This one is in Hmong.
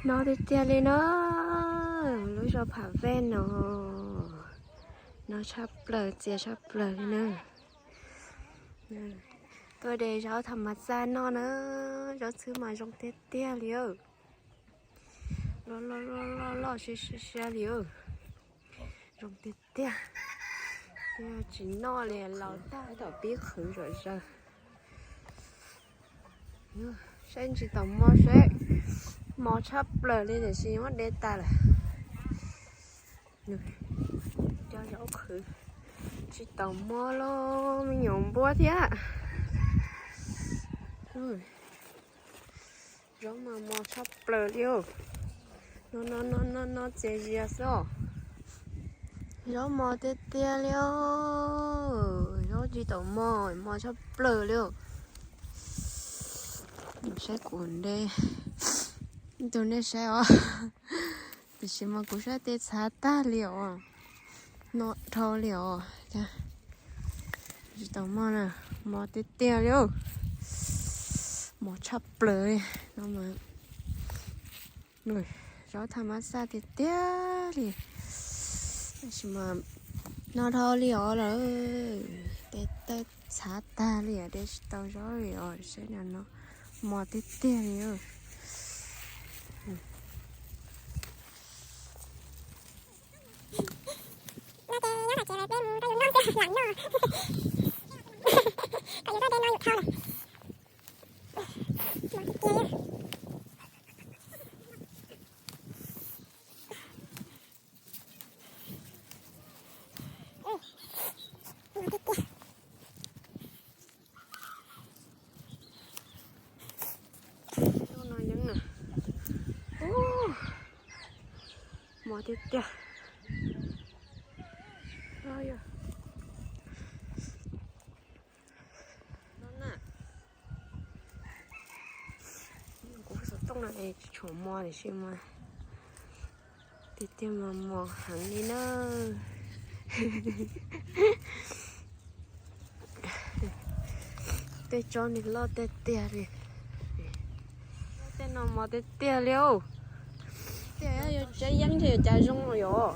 No tiag tiag li na, lub zos Phav Vej no, no tshaj plaws, txias tshaj plaws li na. Tuaj de zaub tham mas xaj noj na, zaub txhwb mas zoo tiag tiag li. Loj loj loj loj siab siab siab li. Zoo tiag tiag. Tsis noj li, laus tag tom pib qhwv zom zaws. Saib ntsis tom mo saib, mos tshaj plaws li tiam sis muab de tas lawm. Cov zaub qhwv tsis tau mos los me nyuam npua thiab. Zaub mas mos tshaj plaws li. No no no no no txias zias xwb os. Zaub mos tiag tiag li. Zaub tsis tau mos, mos tshaj plaws li. Saib kuv de rau nej saib os. Tiam sis mas kuv saib tej txhav tag li os. No dhau li os. Tsis tau mos na, mos tiag tiag li. Mos tshaj plaws li no. Zaub tham mas xaj tiag tiag li. Tab sis mas no dhau li os lawm, tej tawb txhav tag li, de tsis tau zaub li os. Saib no, mos tiag tiag li. No ces nyob hais tias peb mus rau yus noj xwb lam noj. Kom yus tuaj de no yus dhau lawm. Mos tiag tiag. Mos tiag tiag. Zaub no yeeb na. Mos tiag tiag. Kuv xov tooj no es tsis tshua mos tiam sis mas tiag tiag mas mos heev li na. Tej tsob ni loj tiag tiag li. Tej no mos tiag tiag li. Tiag, yog yuav tsev yeeb ces yuav cas zoo yom.